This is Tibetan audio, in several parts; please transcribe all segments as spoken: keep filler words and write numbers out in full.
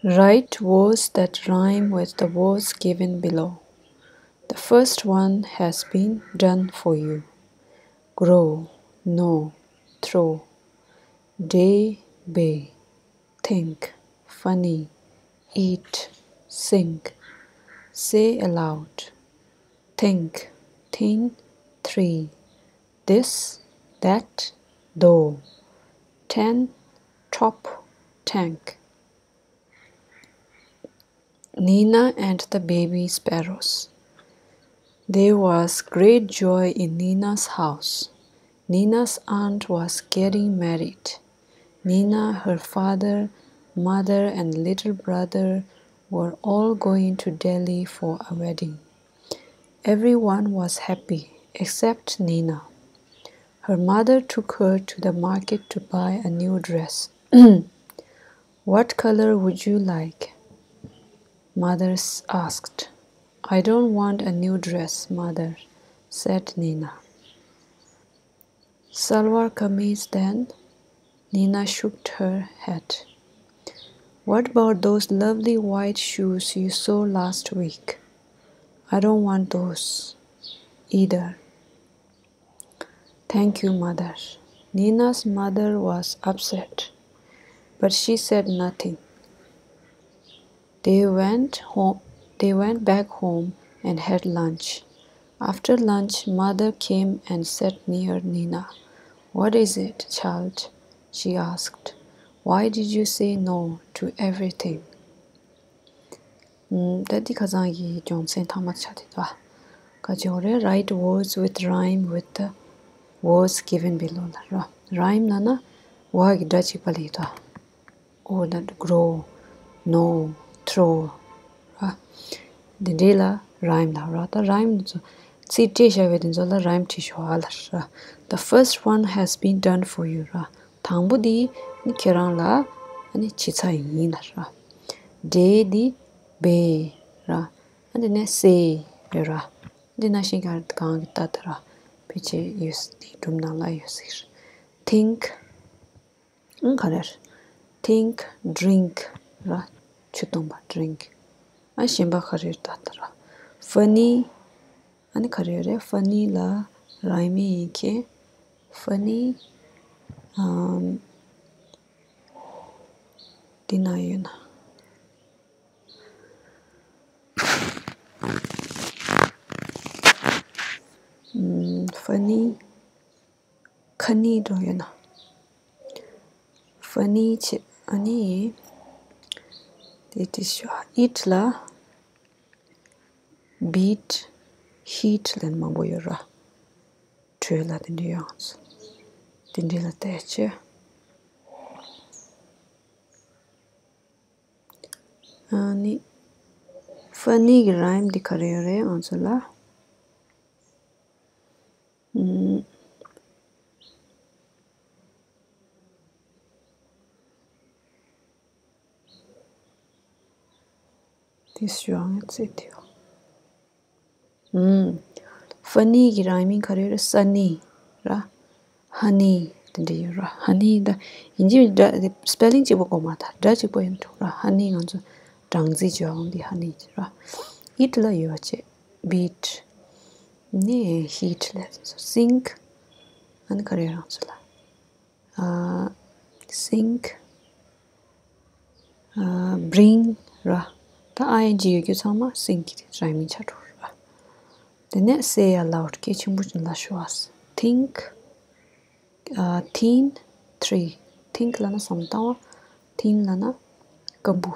Write words that rhyme with the words given below. The first one has been done for you. Grow, know, throw. Day, bay. Think, funny. Eat, sink. Say aloud. Think, thin, three. This, that, though. Ten, top, tank. Nina and the baby sparrows. There was great joy in Nina's house. Nina's aunt was getting married. Nina, her father, mother, and little brother were all going to Delhi for a wedding. Everyone was happy except Nina. Her mother took her to the market to buy a new dress. What color would you like? Mother asked. I don't want a new dress, mother, said Nina. Salwar kameez then? Nina shook her head. What about those lovely white shoes you saw last week? I don't want those either. Thank you, mother. Nina's mother was upset, but she said nothing. They went home. They went back home and had lunch. After lunch, mother came and sat near Nina. What is it, child? She asked. Why did you say no to everything? ད་འདི་ཁ་སང་གི་སྦྱོང་ཚན་ཐ་མ་ཆགས་ཏེ་འདུག་ག་ཅིག་ཡོད་རེད། Write words with rhyme with the words given below ལ་ར། Rhyme ལབ་ན་འོག་གི་སྒྲ་གཅིག་པ་ལ་ཡོད་དོ། འོ་ད་grow, know, throw ར། འདི་འདྲའི་ལ་rhyme ལབ་ར། ད་rhyme འདི་ཚོ་ཚིག་བྲིས་བཞག་པའི་འདི་ཚོ་ལ་rhyme བྲིས་ཤོག་ཨ་ལབ་ར། The first one has been done for you ར། དང་པོ་འདི་ནི་ཁྱེད་རང་ལ་ཨ་ནི་བྱས་ཚར་ཡིན་ལབ་ར། Day འདི་bay ར། ཨ་འདི་ནས་say རེད་ར། འདི་ནང་བཞིན་གང་གང་གི་ལྟ་དེ་ར། ཕལ་ཆེར་ཡོད་ས་དེ་སྒྲུང་ནང་ལ་ཡོད་ཟེར། Think ཨང་ག་རེ་རེད། Think, drink ར། ཆུ་འཐུང་བ་drink ཨ་གཞན་པ་ག་རེ་རེད་ལྟ་དེ་ར། Funny ཨ་ནི་ག་རེ་རེད། Funny ལ་rhyme ཡིན་མཁན། Funny ཨམ། འདི་ན་ཡོད་ན། ཨམ། Funny ཁ་ནི་འགྲོ་ཡོད་ན། Funny ཆེ་ཨ་ནི། དེ་དེ་ཤོ་eat ལ་beat heat ལ་མང་པོ་ཡོད་ར། དྲོད་ལ་དེ་འདྲ་ཡོད་ཨང་། དེ་འདྲ་ལ་བལྟས་ཆེ། ཨ་ནི། Funny གི་rhyme འདི་ག་རེ་ཡོད་རེད་ང་ཚོ་ལ། ཨུམ། དེ་ཞུ་ཨང་ཚེ་དེའོ། ཨུམ། Funny གི་rhyming ག་རེ་རེད། Sunny ར། Honey དེ་འདྲ་ཡོད་ར། Honey ད་ཡིན་གཅིག་སྒྲ་spelling གཅིག་པོ་གོ་མ་ཐག་སྒྲ་གཅིག་པོ་ཡིན་འགྲོ་ར། Honey ང་ཚོ་སྦྲང་རྩི་བརྗོད་ཡོང་དེ་honey ར། Eat ལ་ཡོད་པ་བྱས། Beat ནི་heat ལ་sink ཨ་ནི་ག་རེ་རང་ཚོ་ལ། ཨ། sink ཨ། bring ར། ད་ing ཡོད་རྒྱུ་ཚང་མ་sink གི་rhyming ཆགས་འགྲོ་ར། དེ་ནས་say aloud སྐད་ཆེན་པོ་ཅིག་ལ་ཤོད་ཨ། Think ཨ། thin three think ལབ་ན་བསམ་བློ་བཏང་བ། thin ལབ་ན་སྐམ་པོ།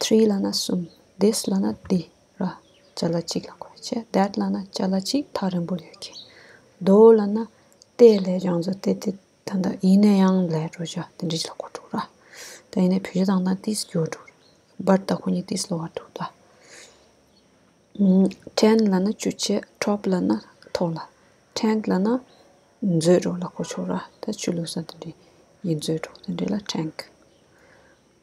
three ལབ་ན་གསུམ། this ལབ་ན་འདི་ར། ཅ་ལག་གཅིག་ལ་གོ་བྱས། that ལབ་ན་ཅ་ལག་གཅིག་ཐག་རིང་པོ་ལ་ཡོད་མཁན། though ལབ་ན་ཏེ་ལས་ཀྱང་ཚོ་ཏེ་ཏེ་ད་ལྟ་ཡིན་ན་ཡང་ལས་འགྲོ་བྱ་དེ་འདྲ་ཅིག་ལ་གོ་འགྲོ་ར། ད་ཡིན་ན་བོད་ཆ་བཏང་ན་this འགྱུར་འགྲོ་ར། but ད་ཁོ་གཉིས་this ལོ་བ་འདུག་ད། ten ལབ་ན་བཅུ་བྱས། top ལབ་ན་མཐོ་ལ། tank ལབ་ན་མཛོད་འགྲོ་ལ་གོ་ཆོག་ར། ད་ཆུ་བླུགས་ས་དེ་འདྲའི་ཡིན་མཛོད་འགྲོ་དེ་འདྲའི་ལ་tank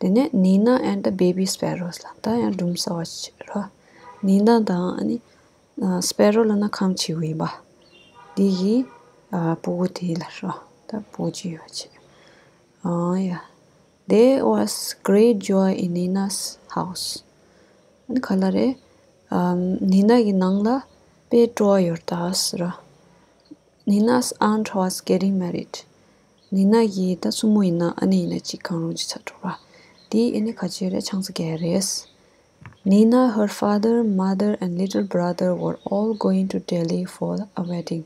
དེ་ནས་Nina and the baby sparrows ལ་ད་ཡང་སྒྲུང་གསར་བ་ཞིག་ར། Nina དང་ཨ་ནི་sparrow ལབ་ན་ཁམ་བྱིའུ་ཡིན་པ། འདི་ཡི་ ཨ་སྤུ་གུ་དེ་ལ་ར། ད་སྤུ་གུ་ཅིག་ཡོད་ཅེས། ཨ་ཡ། There was great joy in Nina's house. ཨ་ནི་ག་ལ་རེད། ཨམ། ནི་ན་གི་ནང་ལ་དཔེ་སྤྲོ་བ་ཡོད་ད་ཟེར་ར། Nina's aunt was getting married. ནི་ན་གི་ད་སྲུ་མོ་ཡིན་ན་ཨ་ནེ་ཡིན་ན་ཅིག་གང་རུང་ཅིག་ཆགས་འགྲོ་ར། དེ་ཨ་ནི་ག་ཅི་རེད། ཆང་ས་རྒྱག་རེད། Nina, her father, mother and little brother were all going to Delhi for a wedding.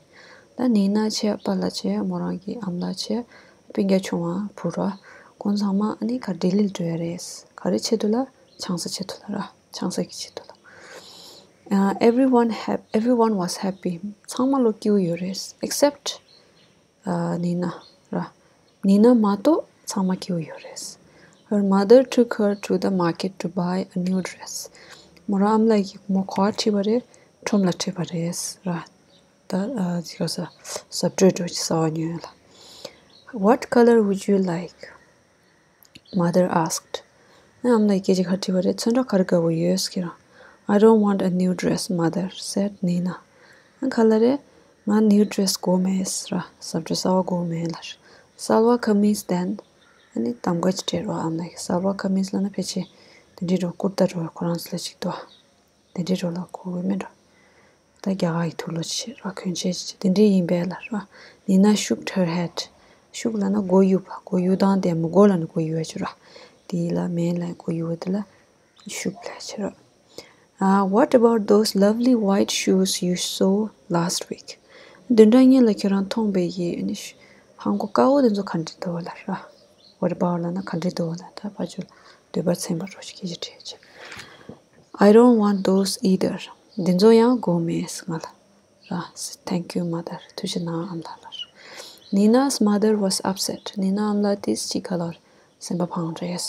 ད་ནི་ན་བྱས། པཱ་ལགས་བྱས། མོ་རང་གི་ཨ་མ་ལགས་བྱས། སྤུན་ཀྱག་ཆུང་བ་བུ་ར། ཁོང་ཚང་མ་ཨ་ནི་ག་ལྡི་ལི་འགྲོ་ཡ་རེད། ག་རེ་ཆེད་དུ་ལ། ཆང་ས་ཆེད་དུ་ལ་ར། ཆང་ས་གི་ཆེད་དུ་ལ། Uh, everyone hap- everyone was happy. ཚང་མ་ལོ་སྐྱིད་པོ་ཡོད་རེད། Except ནི་ན་ར། ནི་ན་མ་གཏོགས་ཚང་མ་སྐྱིད་པོ་ཡོད་རེད། Her mother took her to the market to buy a new dress. མོ་རང་ཨ་མ་ལགས་ཀྱིས་མོ་ག་པར་ཁྲིད་པ་རེད། ཁྲོམ་ལ་ཁྲིད་པ་རེད་ར། ད་ཨ་ཅི་ག་ས་ཟ་སྤྲོད་འགྲོ་ཅིག་ཟ་བ་ཉོ་ཡ་ལ། What color would you like? Mother asked. ཨ་ཨ་མ་ལགས་ཀྱིས་སྐད་ཆ་ག་རེ་དྲིས་པ་རེད། ཚོན་ཁྲ་ག་རེ་དགའ་པོ་ཡོད་ཟེར་གྱི་རང་། I don't want a new dress, mother, said Nina. ཨ་ག་ལ་རེད། ང་new dress་དགོས་མེད་ཟེར་ར། ཟ་སྤྲོད་གསར་པ་དགོས་མེད་ལབ། Salwar kameez then. ཨ་ནི་གདམ་ཀ་ཅིག་སྤྲད་རོགས། ཨ་མ་ལགས་ཀྱིས། Salwar kameez་ལབ་ན་ཕལ་ཆེར་དེ་འདྲའི་འགྲོ། ཀུར་ཏ་འགྲོ། ཁོ་རང་ཚོ་ལ་ཅིག་འདུག་ཨ། དེ་འདྲའི་འགྲོ་ལ་གོ་གི་མེད་འགྲོ། ད་རྒྱ་གར་གྱི་དུག་ལོག་ཅིག་ར། གྱོན་ཆས་ཅིག་དེ་འདྲའི་ཡིན་པས་ལབ་ར། Nina shook her head. Shook་ལབ་ན་མགོ་གཡུག་པ། མགོ་གཡུག་སྟངས་དེ། མི་མགོ་ལབ་ན་མགོ་གཡུག་ཡ་ཅིག་ར། དེ་ལ་མེད་ལབ། མགོ་གཡུག་པ་དེ་ལ་shook་ལབ་ཅིག་ར། Uh, what about those lovely white shoes you saw last week? བདུན་ཕྲག་སྔོན་ལ་ཁྱོད་རང་མཐོང་པའི་གི་ནི་ཤུ- ལྷམ་གོག་དཀར་པོ་དེ་ཚོ་ག་འདྲ་འདུག་ལབ་ར། What about་ལབ་ན་ག་འདྲ་འདུག་ལབ། ད་ཕར་ཚུར་འདོད་པ་ཚིམ་པ་འདྲ་ཅིག་སྐད་ཆ་དྲིས་ཅིག I don't want those either. འདི་ཚོ་ཡང་དགོས་མེད་ང་ལ་ར། Thank you, mother. ཐུགས་རྗེ་གནང་ཨ་མ་ལགས་ལབ་ར། Nina's mother was upset. ནི་ན་ཨ་མ་ལགས་དེ་ཅིག་ག་ལབ་ར། སེམས་པ་ཕངས་རེད།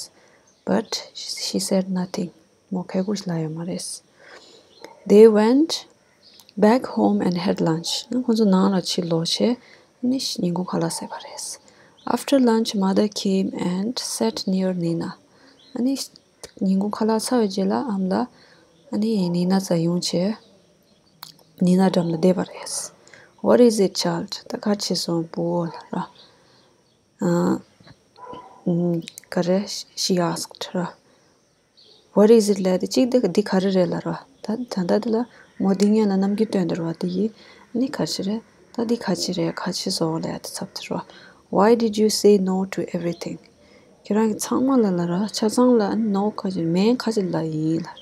But she said nothing. མོ་ག་རེ་ལབ་ཡོད་མ་རེད། They went back home and had lunch. ཁོང་ཚོ་ནང་ལ་ཕྱིར་ལོག་བྱས་ནི་ཉིན་གུང་ཁ་ལག་ཟས་པ་རེད། After lunch, mother came and sat near Nina. ཨ་ནི་ཉིན་གུང་ཁ་ལག་ཚར་བའི་རྗེས་ལ་ཨ་མ་ལགས་ཨ་ནི་ནི་ན་རྩར་ཡོང་བྱས་ནི་ན་འགྲམ་ལ་བསྡད་པ་རེད། What is it, child? ད་ག་རེ་བྱས་སོང་བུ་ལབ་ར། ཨ་ཨ་ག་རེ། She asked ར། What is it? ལབ་དེ་གཅིག་དེ་འདི་ག་རེ་རེད་ལབ་ར། ད་ད་ལྟ་འདི་ལ་མོ་འདི་སྔོན་ལ་རྣམ་འགྱུར་སྟོན་འདུག་ར། འདི་ཡིས་ནི་ག་ཅི་རེད། ད་འདི་ག་ཅི་རེད། ག་ཅི་བཟོ་ལབ་དེ་ཚབ་ཏུ་ར། Why did you say no to everything? ཁྱེད་རང་གིས་ཚང་མ་ལ་ལབ་ར། ཆ་ཚང་ལ་ནོ་ག་ཅི་མེད་ག་ཅི་ལབ་ཡིན་ལབ།